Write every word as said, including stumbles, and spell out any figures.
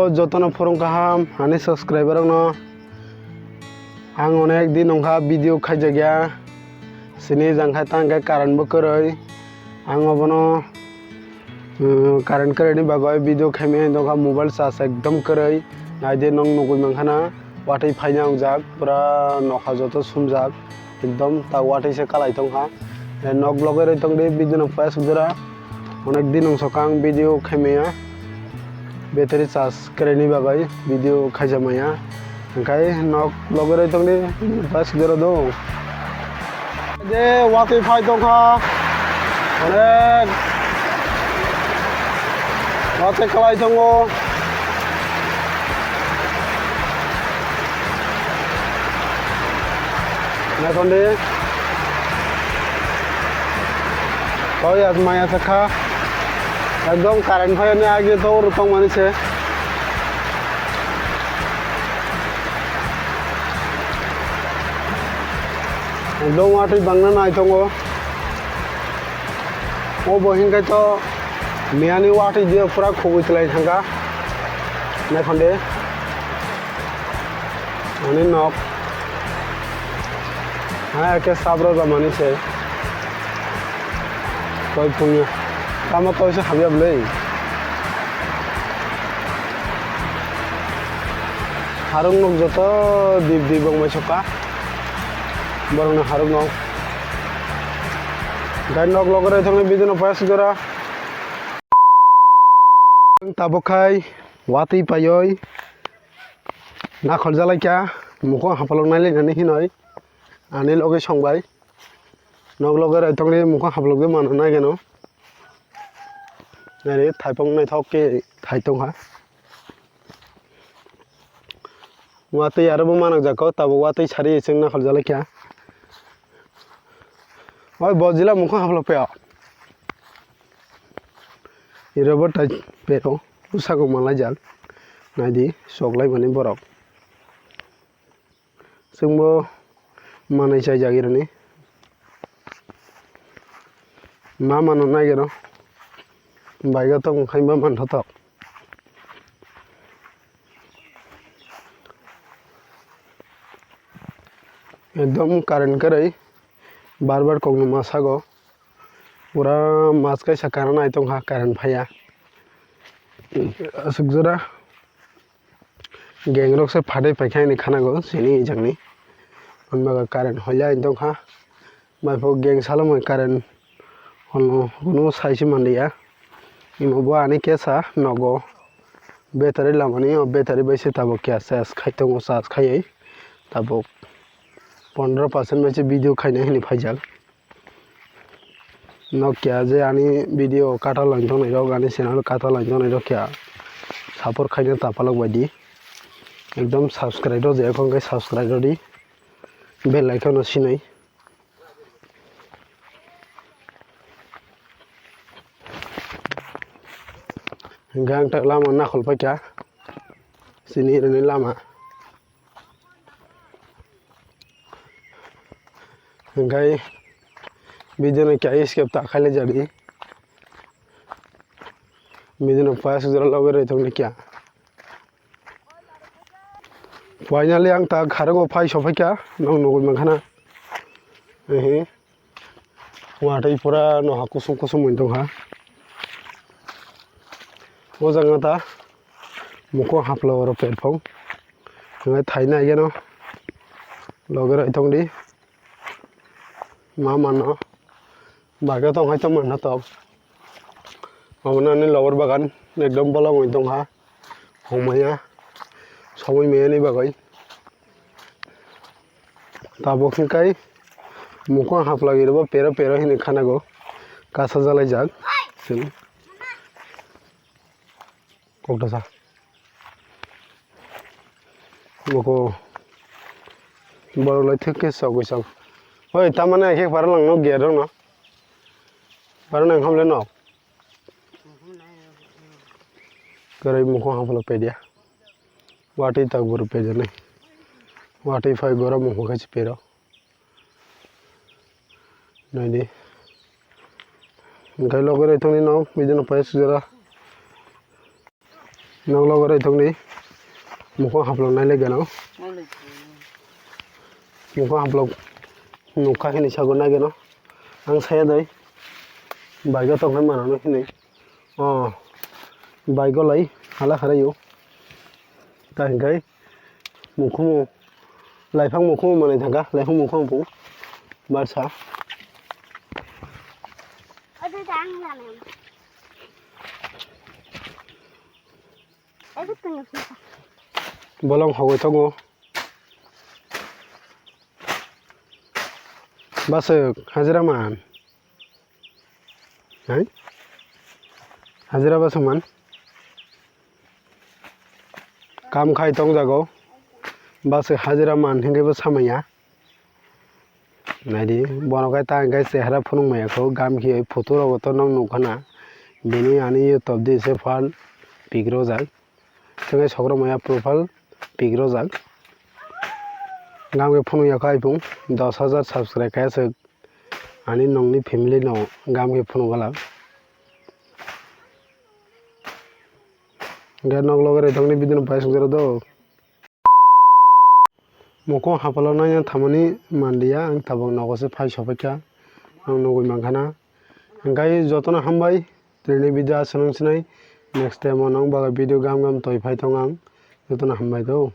Jotono phurung kaham ani subscriber rokno. Ang onek din wngkha video khaijakya. Sini jang khai tang khe current bo kwrwi. Ang obono, uh, current kwrwini bagwi video khaimani wngkha, mobile charge ekdom kwrwi. Naidi nwng nugwi mankhana watwi phaina wngjak, pura nokha joto sumjak. Ekdom ta watwi se kalai tongkha. Eh, nok logwi rwi tongdi video no paya sujura. Onek din wng sokang video khaimaya. Battery charge kwrwini bagwi video khaijamaya. Hwnkhe nok logwi rwi tongdi paya sujura do. Je watwi phai tongkha. Onek watwi kalai tongo. Naikon di. Koi as maya sakha. Ekdom current phai ni age to rutong mani se. Ekdom watwi bangna nai tongo. Obo hinkhai to miyani watwi dio pura khogwi twlai thangkha. Naikon di. Ani nok. Ha, eke sabro jamani se. Toi phungya. Tamo toi se hamya bwlwi. Harung nok joto dip dip wng bai sokha. Borokni harung nok. Gai nok logre thangni video no paya sujora. Tabuk khai watwi paioi. Nakhol jalaikha, mukhung hapalok nailainani hinoi ani loge songbai. Nok loge raitokni mukhung hapalok de mano naigeno. Nari thaipong naithok khe thai tongkha. Watwi aro bo manok jako, tabuk watwi sari chwng nakhol jalaikha. Oi bo jila mukhung hapalok peo. Iro bo tai pero usako malaijak. Naidi soklaimani borok. Chwngbo manwi chaijak ironi. Ma mano naigeno. Baigo tong khai ma manthotok. Ekdom current kwrwi. Bar bar kokno ma sago. Pura mas kaisa current nai tongkha, current phaiya. Aswk jora gang rok se phatwi paikha hinwi khanago chini ejangni. Hwnbaga current hoila hinwi tongkha. Maipo gang salomwi current hono hwnwi saisi manliya. Imo bo ani kesa nogo battery lamani, o battery bai se tabuk khe charge khai tongo, charge khaiwi tabuk pondro percent bai se video khainai hinwi phaijak. Nokia je ani video katal laintongnai rok, ani channel katal laintongnai rok khe support khaina tapalok baidi. Ekdom subscribe rok je, ekhon khe subscribe rw di. Bell icon no sinai. Hingke ang tak lama nakhol paikha. Chini rwni lama. Hingke video no kaya skip ta khaile jadi. Video no paya sujura loge roi tongni kya. Finally ang ta kharang o phai sophaikha, nog nugui mankhana. Ehe. Watwi pura noha kusum kusum wng tongkha. O jaga ta mukhung hapla oro perphong. Hwnkhai thaina aigeno loge roi tongdi. Ma mano. Bagwi tong hai tong manna tok. Omo nani lobar bagan ekdom bolong oi tongkha. Hongmaya. Somoi maya ni bagwi. Tabuk hwnkhe mukhung haplagwi rwbo pero pero hinwi khanago. Kasa jalaijak. Koktwsa. Boko borok lai thik khe chogwi chang. Oi, tamani hai khe paralangno gerokno. Paralangno hamle no. Kwrwi mukhung haplo pedia. Watwi tak buru pedia nai. Watwi phai goro mukhung khe se pero. Naidi. Hingke loge roi tongni no, bidino pais jora. Nok logo rwi thokni mukhung haplok nai le gano. Mukhung haplok nukha hini sago nai gano. Ang saya doi. Bike o tongkha mano hini. O bike o lai hala kharaio. Ta hinkhai mukhung laifang mukhung manai thangkha laifang mukhung pung barsa. Bolong hogoi tongo. Baswk hajira man. Hai? Hajira baswk man. Kam khai tongjago. Baswk hajira man hinkhai bo samaya. Naidi, bono khe ta hwnkhe chehra phunukmaya kho, gamkhi photo rogo to nong nukha na. Bini ani yo top di se phan pik rojak. Thwngwi sokrokmaya profile pik rojak. Gamkhe phunukya kho iphung dos hajar subscribe kaya swk ani nongni family no gamkhe phunuk gala. Hwnkhe nok loge rwi thangni video no paisuk jora do. Mukhung hapalo nanya thamani manliya, ang tabuk nogo se phai sophaikha, ang nugwi mankha na. Hwnkhe jotono hambai, tini video aswk nung sinai, next time o nang bagwi video gam gam toi phai tong ang, jotono hambai do.